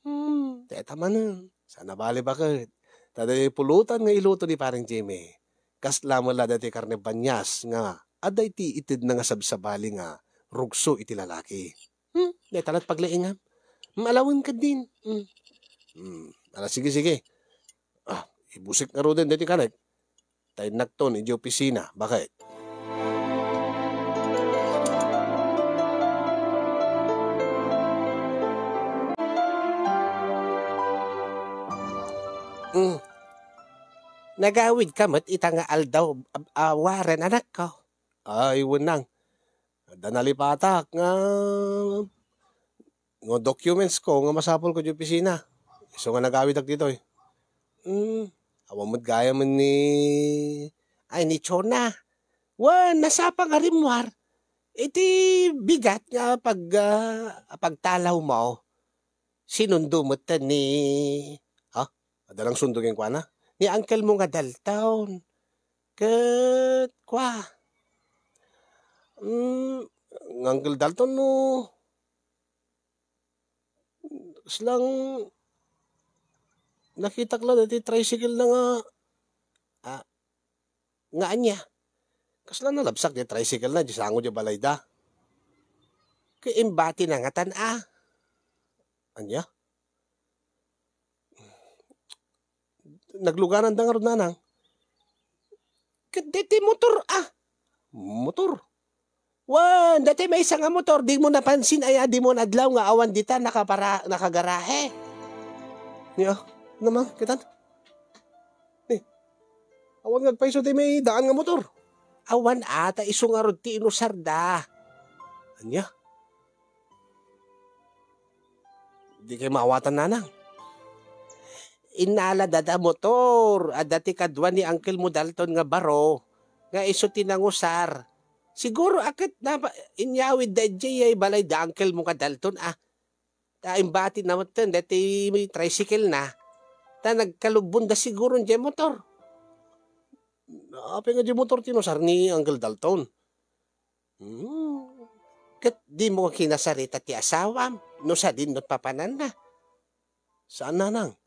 Hmm, deta manen. Saan a bale, baket? Ta daytoy pulutan nga iluto ni Pareng Jimmy, kasla met la daytoy karne banyas nga adda iti itedna nga sabsabali nga rugso iti lalaki. Hmm, deta lat paglaingam. Hmm, ala wen kadin. Hmm. Hmm, ala, sige, sige. Ah, ibusik ngaruden daytoy kanek. Ta innakton idiay opisina, baket. Mm. Nagawidka met ita nga aldaw, a, a, Warren, anakko. Ay, wen nang. Adda nalipatak nga, nga documents ko nga masapul ko di opisina. Isu nga nagawidak ditoy. Hmm, awan met gayam ni, ay, ni Chona. Wen, nasapa nga rimmuar iti bigat nga pag-, ah, pagtalawmo. Sinundo met ni, ha? Adda lang sundo kenkuana? Ni uncle mo nga Dalton. Ket kua, mm, nga Uncle Dalton no, kaslang nakitak la daytoy tricycle na nga, ah, nga ania? Kasla nalabsak di tricycle na, di sango di balayda. Ket imbati na ngatan, ah. Ania? Nagluganan da ngarud, nanang. Ket deti motor, ah. Motor. Wen, deti maysa nga motor, di mo napansin aya, di mo adlaw nga awan dita nakapara-, nakagarahe. Nia, naman, kitan? Ni, awan nga agpayso ti may daan nga motor. Awan ata isu ngarud ti inusarda. Ania? Di kay maawatan, nanang. Innala dada motor, adda ti kadua ni Uncle mo Dalton nga baro, nga isu ti nangusar. Siguro a ket napa-, inyawid da idiay balay da Uncle mo nga Dalton, ah. Ta imbati na metten daytoy tricycle na. Ta nagkalubbon da siguro diay motor. Apay nga diay motor ti inusar ni Uncle Dalton? Hmm. Ket di mo kinasarita ti asawam no sadin no papananna? Saan, nanang.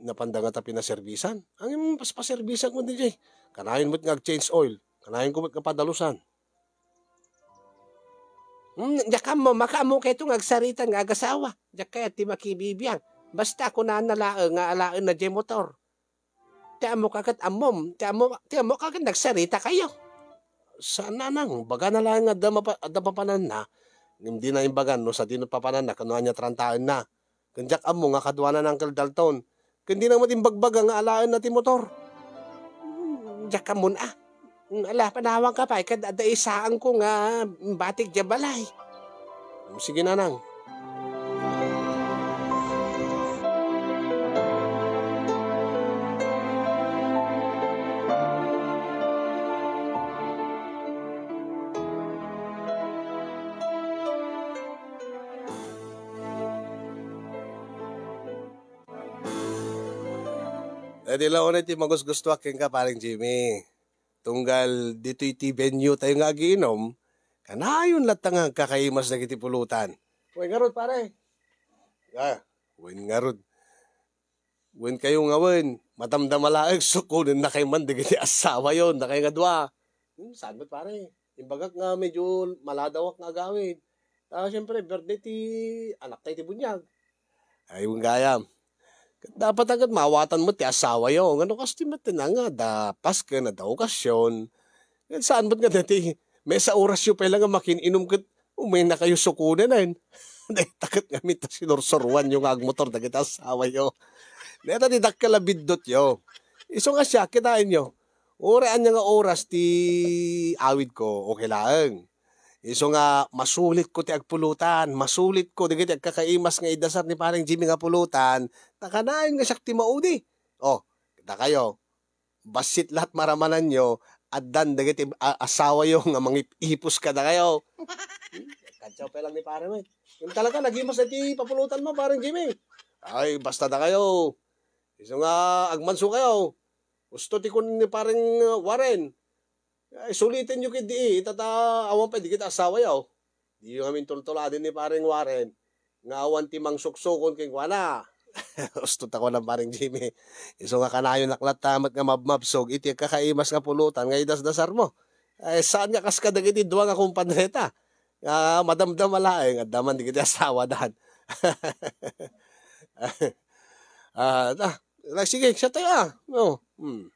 Napanda ngata pinaserbisan? Ngem paspaserbisan ko diay. Kanayon met nga ag-change oil. Kanayon ko met nga padalusan. Hmm, diak ammo, makaammo kayto nga agsarita nga agasawa. Diak kayat ti makibibiang. Basta kunana laeng nga alaenna diay motor. Ti ammok a ket ammom, ti ammo, ti ammok a ket nagsarita kayo. Saan, nanang, bagana laeng nga adda mapa-, adda mapananna, ngem dina imbagan no sadino papananna ken no ania ti rantaenna. Ken diak ammo nga kaduana ni Uncle Dalton. Ken dina met imbagbaga nga alaenna ti motor. Hmm, diak ammon, ah. Hmm, ala, panawanka pay, ket adda isaanko nga batik diay balay. Hmm, sige, nanang. Daydi la unay ti magusgustuak kenka, Pareng Jimmy. Tunggal ditoy ti venue tayo nga agiinom, kanayon latta nga agkakaimas dagiti pulutan. Wen ngarud, pare. Ah, wen ngarud. Wen kayo nga wen, madamdama laeng sukonennakay man dagiti asawayo, dakay nga dua. Hmm, saan met, pare? Imbagak nga medyo maladawak nga agawid. Ta, siyempre, birthday ti anakta iti buniag. Ay, wen gayam. Ket dapat a ket maawatan met ti asawayo. Ngano kas ti met nga adda Pasko, adda okasyon. Ket saan met nga dati, maysa orasyo pay la nga makin-inom ket umaynakayo sukonenen. Dayta ket ngamin ta sinursuroanyo nga agmotor dagiti asawayo. Dayta ti dakkel a biddutyo. Isu nga siak, kitaenyo. Uray ania nga oras ti awidko, okay laeng. Isu nga masulitko ti agpulutan, masulitko dagiti agkakaimas nga idasar ni Pareng Jimmy nga pulutan, ta kanayon nga siak ti maudi. Oh, dakayo, bassit la't maramananyo, addan dagiti a-, asawayo nga mangip-ipus kadakayo. Hmm, kadiaw pay lang ni pare met. Ngem talaga, nagimas ti papulutanmo, Pareng Jimmy. Ay, basta dakayo. Isu nga agmanso kayo. Husto ti kun ni Pareng Warren. Ay, sulitenyo ketdi, ita ta awan pay dagiti asawayo. Diyo ngamin tultuladen ni Pareng Warren nga awan ti mangsuksukon kenkuana. Husto ta kunam, Pareng Jimmy. Isu nga kanayonak latta met nga mabmabsog iti agkakaimas nga pulutan nga idasdasarmo. Ay, saan nga kas kadagiti dua nga kumpadreta nga madamdama laeng adda man dagiti asawadan. Ah, ta, sige, siya tayo, ah. No. Hmm.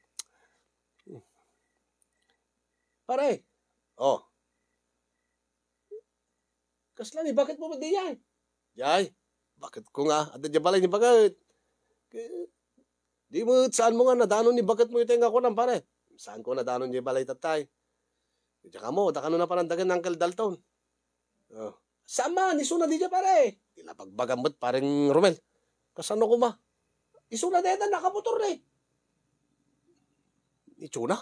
Pare. Oh. Kasla ni baketmo met diay? Diay, baketko nga. Adda diay balay ni baket. Ke-, di met saanmo nga nadanon ni baketmo itay nga kunam, pare. Saanko nadanon diay balay tattay. Diak ammo, dakano naparandagan ni Uncle Dalton. Oh. Saan man, isuna diay, pare. Ti la bagbagam met, pareng Romel. Kasano koma? Isuna dayta, nakamotor ni. Ni Chona?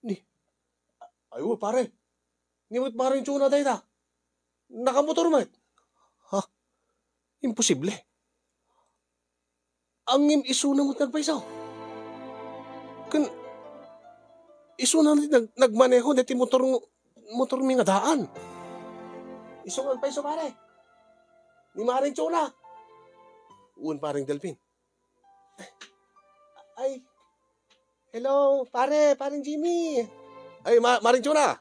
Ni, ay, oh, pare. Ni met pareng Chona dayta. Nakamotor met. Ha? Imposible. Ngem isuna met nagpayso. Ken isuna met nag-, nagmaneho daytoy motor, motor mi nga daan. Isu nga nagpayso, pare. Ni Mareng Chona. Wen, pareng Delfin. Ay. Hello, pare, pareng Jimmy. Ay, Ma-, Mareng Chona.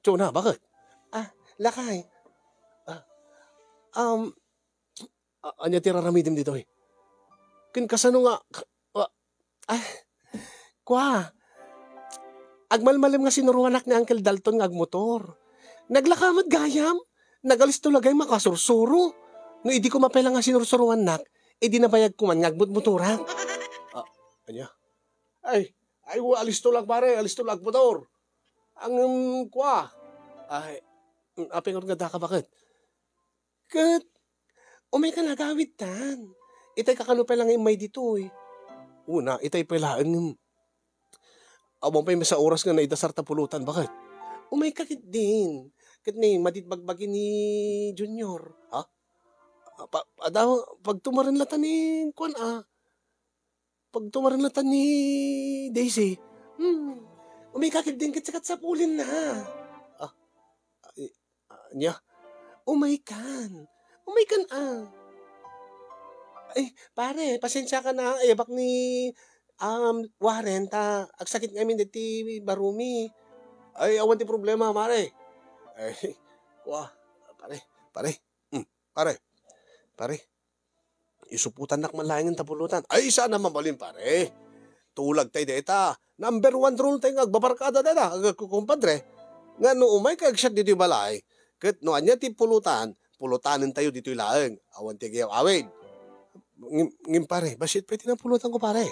Chona, bakit? Ah, lakay. Ah, um, a-, ania ti raramidem ditoy? Ken kasano nga, ka-, wa-, ah, kua, agmalmalem nga sinuroanak ni Uncle Dalton nga agmotor. Naglaka met gayam. Nagalisto la gayam makasursuro. No idi koma pay la nga sinursuroannak, idi nabayag koman nga agmotmotorak. Ah, ania? Ay, ay, wa, alisto lang, pare, alisto lang agmotor. Ngem, kua. Ay, mm, apay nga daka, bakit? Ket, umaykan agawidtan. Itay kakano pay la nga immay ditoy. Una, itay pay laeng, awan pay maysa oras nga naidasar ta pulotan, bakit? Umayka ketdin. Ket ni, madi ti bagbagi ni Junior. Ha? Pa-, ada, pagtumaren la ta ni, kuan, ah. Pagtumaren la ta ni Daisy. Hmm. Umayka ketdin ket sika ti sapulenna. Ah. Ay, ah, ania? Umaykan. Umaykan, ah. Ay, pare, pasensiakan, ah. Ebak ni, um, Warren, ta agsakit ngamin deti baromi. Ay, awan ti problema, pare. Ay, kua, pare, pare. Hmm, pare. Pare. Isupotannak man laengen ta pulotan. Ay, saan a mabalin, pare. Tulagtay dayta. Number one rule tay nga agbabarkada dayta, agkukumpadre. Nga no umayka agsiat ditoy balay, ket no ania ti pulotan, pulotanentayo ditoy laeng. Awan ti agayaw-awid. Ngem, ngem, pare, bassit pay ti napulotanko, pare.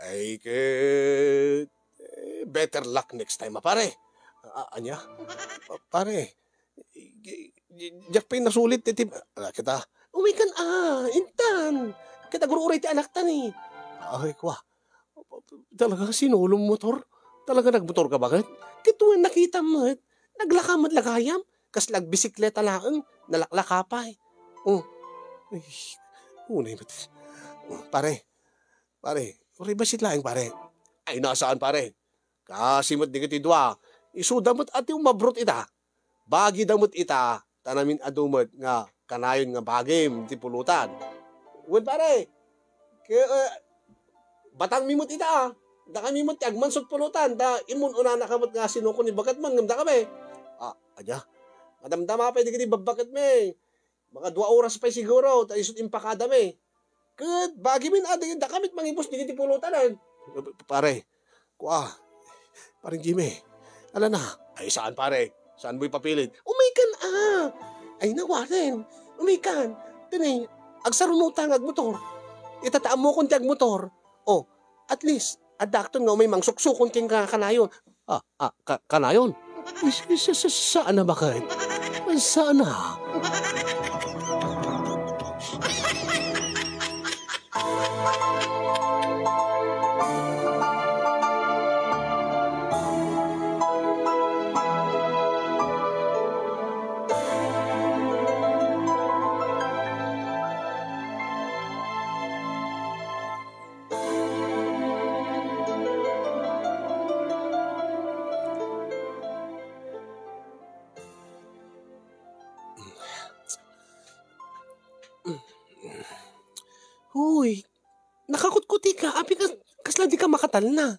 Ay, ket, eh, better luck next time, a, pare. A-, ania? Pa-, pare, Di-, di-, diak pay nasulit ti, ti, ala, kita. Umaykan, ah, intan. Ket agur-uray ti anakta ni. Ay, kua. Talaga, sinulom motor? Talaga nagmotor ka, bakit? Ket wen, nakitam met. Naglaka met la gayam. Kasla agbisikleta laeng. Nalaklaka pay. Oh. Ay, unay met. Pare. Pare. Uray bassit laeng, pare. Ay, nasaan, pare? Kaasi met dagiti dua, isuda met a ti umabrot ita. Bagida met ita, ta namin-adu met nga kanayon nga bagim ti pulotan. Wen, pare, ke-, eh, batangmi met ita, a. Dakami met ti agmansot pulotan, ta immun-unanaka met nga sinukon ni bagatmo ngem dakami. Ah, ania? Madamdama pay dagiti babbaketmi. Mga dua oras pay siguro, ta isut' impakadami. Ket bagimin a, dagiti dakami ti mangibus dagiti pulotanen. Pare, kua, pareng Jimmy, ala na. Ay, saan, pare? Saanmo ipapilit? Umaykan, a. Ay, nawaren. Umaykan. Tini, agsarunota nga agmotor. Ita ta ammokon ti agmotor. Oh, at least, adda akton nga umay mangsuksukon ken ka-, kanayon. Ah, ah, ka-, kanayon? Sa-, sa-, sa-, saan a, bakit? Saan a? Hoy, nakakutkuti ka. Apay ka, kasla di ka makatalna?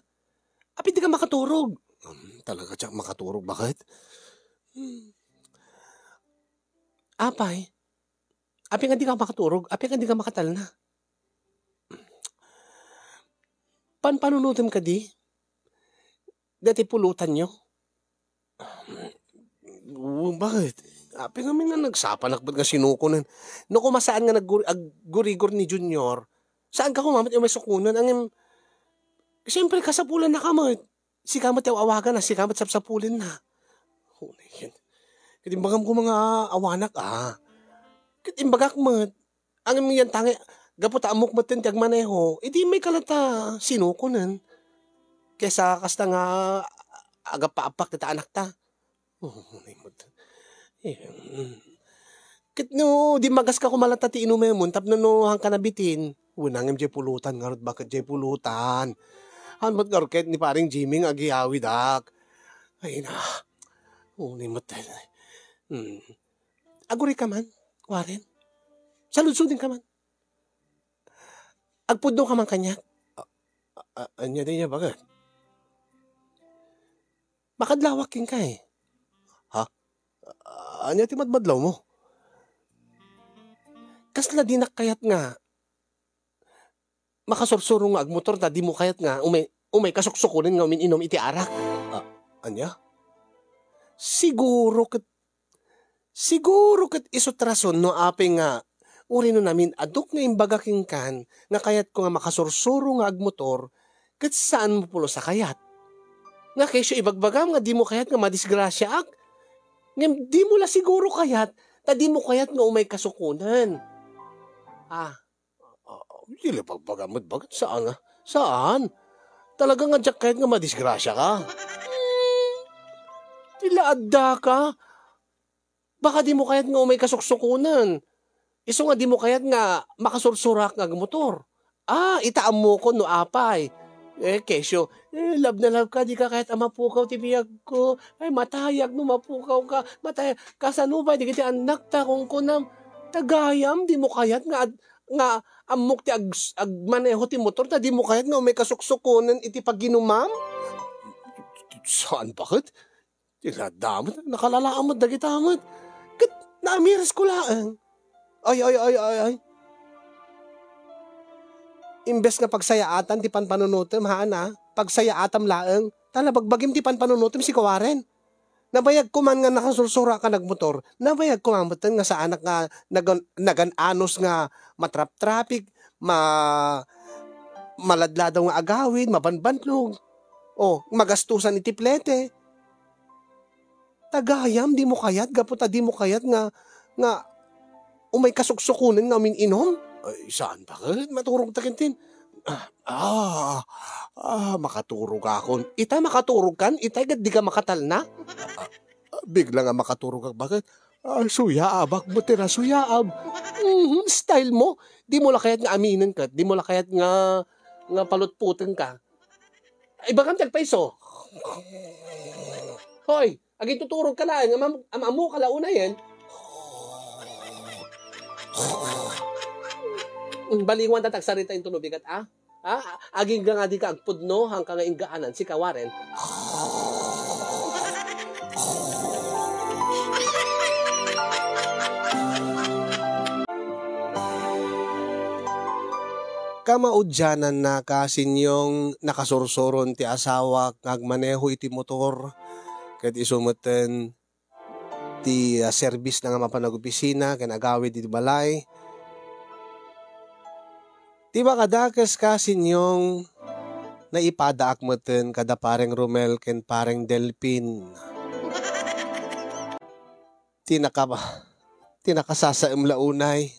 Apay di ka makaturog? Hmm, talaga diak makaturog. Bakit? Hmm. Apay? Apay nga di ka makaturog? Apay nga di ka makatalna? Panpanunotem kadi daytoy pulotanyo? Bakit? Apay ngamin nga nagsapanak met nga sinukonen? No koma saan nga naggur-, aggurigor ni Junior, saanka koma met umay sukonen? Ngem, Siyempre, kasapulannaka met. Sika met ti aw-awaganna, sika met sapsapulenna. Unayen. Ket imbagam koma nga awanak, a. Ket imbagak met, ngem yan tangay, gapu ta ammok metten ti agmaneho, idi immay ka latta sinukonen. Kaysa kasta nga agappaappak dita anakta. Oh, naimbag. Eh, mm. Ket no, dimmagas ka koma latta ti inumemon, tapno no, hangka nabitin, wenangem jay pulutan, ngarud baket jay pulutan. Haan met ngarud ket ni Paring Jimmy nga agiyawidak. Ay na. Oh, naimbag. Hmm. Agurayka man, Warren? Saludsodenka man? Agpudno ka man kaniak? A-, a-, ania ti nia, baket? Makadlawak kenka, eh. Ha? A-, ania ti madmadlawmo? Kasla dinak kayat nga makasursuro nga agmotor ta dimo kayat nga umay, umay kasuksukonen nga umin-inom iti arak. A-, ania? Siguro ket, siguro ket isu ti rason no apay nga uray no namin-adok nga imbaga kenkan nga kayatko nga makasursuro nga agmotor ket saanmo pulos a kayat. Nga kesyo ibagbagam nga dimo kayat nga madisgrasiaak. Ngem dimo la siguro kayat ta dimo kayat nga umay kasukonen. Ah, Ah, ah, di la ibagbagam met baket, saan nga? Saan? Talaga nga diak kayat nga madisgrasiaka. Hmm. Ti la addaka. Baka dimo kayat nga umay kasuksukonen. Isu nga dimo kayat nga makasursurak nga agmotor. Ah, ita ammokon no apay. Eh, kesyo, eh, love na love ka, dika kayat a mapukaw ti biagko. Ay, matayak no mapukaw ka. Matayak. Kasano pay dagiti annakta, kunkunam? Ta gayam, dimo kayat nga ad-, nga ammok ti ag-, agmaneho ti motor, ta dimo kayat nga umay kasuksukonen iti paginumam? Saan baket? Ti nadamot, nakalalaam met dagita met. Ket naamirasko laeng. Ay, ay, ay, ay, ay. Imbes nga pagsayaatan ti panpanunotem, haan a, pagsayaatam laeng, ta nabagbagim ti panpanunotem, sika Warren. Nabayag ko man nga nakasursurak nga nagmotor. Nabayag ko man metten nga saanak nga nagan-, nagan-anos nga matraptrapik, ma-, maladladaw nga agawid, mabanbannog. O, magastusan iti plete. Ta gayam, dimo kayat, gapu ta dimo kayat nga, nga umay kasuksukonen nga umin-inom? Ay, saan baket? Maturogta kentin. Ah, ah, ah, makaturogakon. Ita, makaturogkan? Itay ket dika makatalna? Ah, ah, bigla nga makaturogak baket. Ah, suyaabak met ti nasuyaab. Mhm, style mo. Dimo la kayat nga aminen ket, dimo la kayat nga, nga palutpotenka. Ibagam ti agpayso. Hoy, agituturogka laeng, am-, am-, ammoka la unayen. Mm, baliwan ta ti agsarita intono bigat, a? A, agingga nga dika agpudno, hangka nga inggaanan, sika Warren. Kamaudiananna ka, Sinyong, nakasursuron ti asawak nga agmaneho iti motor, ket isu metten ti, ah, serbisna nga mapan agopisina ken agawid iti balay. Ti makadakes ka, Sinyong, naipadaak metten kada Pareng Romel ken Pareng Delpin. Ti naka-, ti nakasasaem la unay.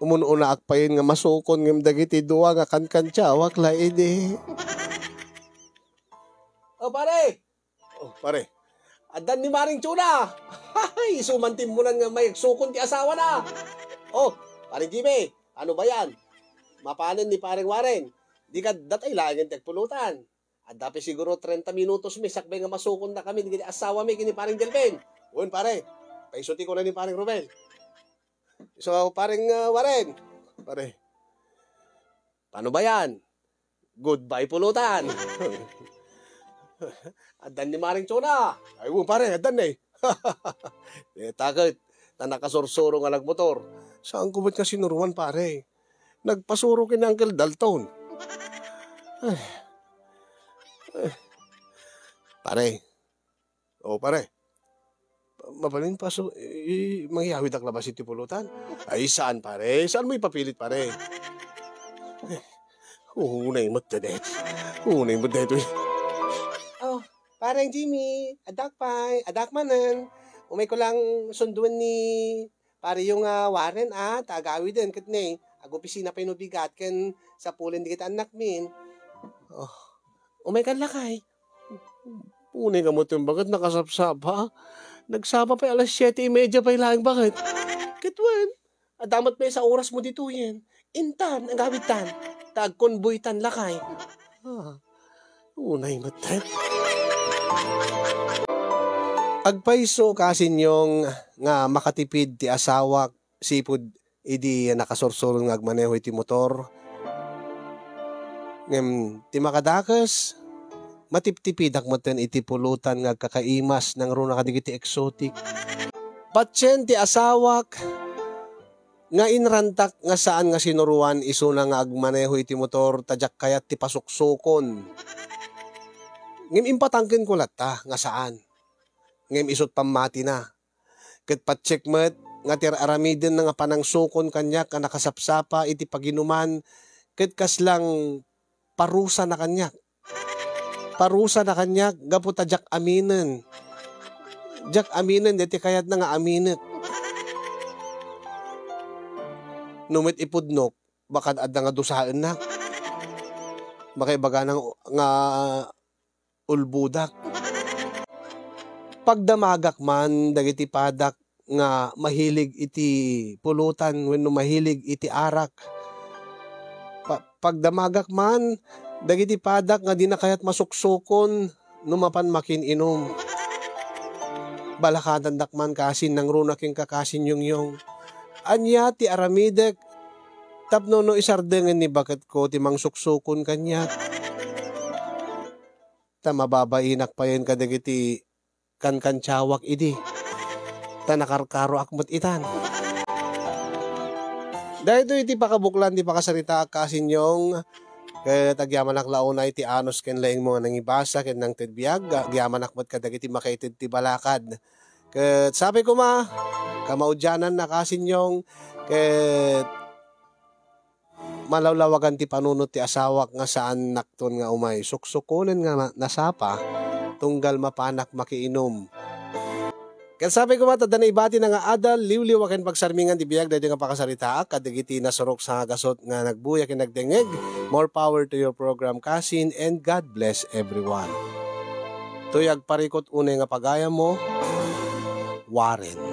Umun-unaak payen nga masukon ngem dagiti dua nga kankantiawak la idi. O, pare! O, pare. Addan ni Maring Chona! Ay, isu man timmunan nga may agsukon ti asawana! O, Pareng Jimmy, ano ba yan? Mapanen ni Pareng Warren. Di ka datay laengen ti agpulutan. Adda pay siguro trenta minutos mi sakbay nga masukon da kami dagiti asawami ken ni Pareng Delpin. Wen, pare. Paisutiko na ni Pareng Romel. So, Pareng, ah, Warren. Pare. Paano ba yan? Goodbye, pulutan. Addan ni Maring Chona. Ay, wen, pare, addan eh. Eh, takot. Ta nakasursuro nga nagmotor. Saan ko met nga sinuruan, pare? Nagpasuro ken ni Uncle Dalton. Ay. Ay. Pare. O, pare. Mabalin paso, i-, i-, mangyawidak labas iti pulutan? Ay, saan, pare? Saan mo ipapilit, pare? Ay. Kunay met daytoy. Kunay met daytoy. Oh, Pareng Jimmy, addak pay, addak manen. Umay ko lang sunduen ni Pareyo nga Warren, a, ta agawiden ket ne, agopisina pay no bigat ken sapulen dagiti annakmin. Oh, umay kan lakay. Unay ka met wen baket nakasapsapa. Nagsapa pay alas siete y media pay laeng baket. Ket wen, adda met pay sa oras mo ditoyen. Intan, agawidtan. Ta agkonboytan lakay. Ah, unay met. Agpayso, Kasinyong, nga makatipid ti asawak sipud idi nakasursuron nga agmaneho iti motor. Ngem ti makadakes, matiptipidak metten iti pulutan nga agkakaimas nangruna kadagiti eksotik. Patien ti asawak nga inrantak nga saan nga sinuroan isuna nga agmaneho iti motor ta diak kayat ti pasuksukon. Ngem impatangkenko latta nga saan. Ngem isut' pammatina. Ket patsiek met nga ti ar-aramidenna nga panangsukon kaniak a nakasapsapa iti paginuman ket kaslang parusana kaniak. Parusana kaniak gapu ta diak aminen. Diak aminen daytoy kayatna nga aminek. No met ipudnok, baka adda nga dusaennak. Baka ibagana nga ulbodak. Pagdamagak man dagiti padak nga mahilig iti pulutan wenno mahilig iti arak. Pa-, pagdamagak man dagiti padak nga dina kayat masuksukon no mapan makin-inum. Balakadandak man kasin nangruna kenka Kasin Yongyong. Ania ti aramidek tapno no isardengen ni baketko ti mangsuksukon kaniak? Ta mababainak payen kadagiti kankantiawak idi. Ta nakarkaroak met itan. Daytoy iti pakabuklan ti pakasaritaak Kasin Yong, ket agyamanak la unay ti anus ken laengmo nga nangibasa ken nangted biag, agyamanak met kadagiti makaited ti balakad. Ket sapay koma, kamaudiananna Kasin Yong, ket malawlawagan ti panunot ti asawak nga saannakton nga umay suksukonen nga na-, nasapa, tunggal mapanak makiinum. Ket sapay koma ta adda naibatina nga adal, liwliwa ken pagsarmingan ti biag daytoy nga pakasaritaak kadagiti nasurok sa gasut nga nagbuya ken nagdengngeg. More power to your program, Kasin, and God bless everyone. Toy agparikut unay nga pagayammo, Warren.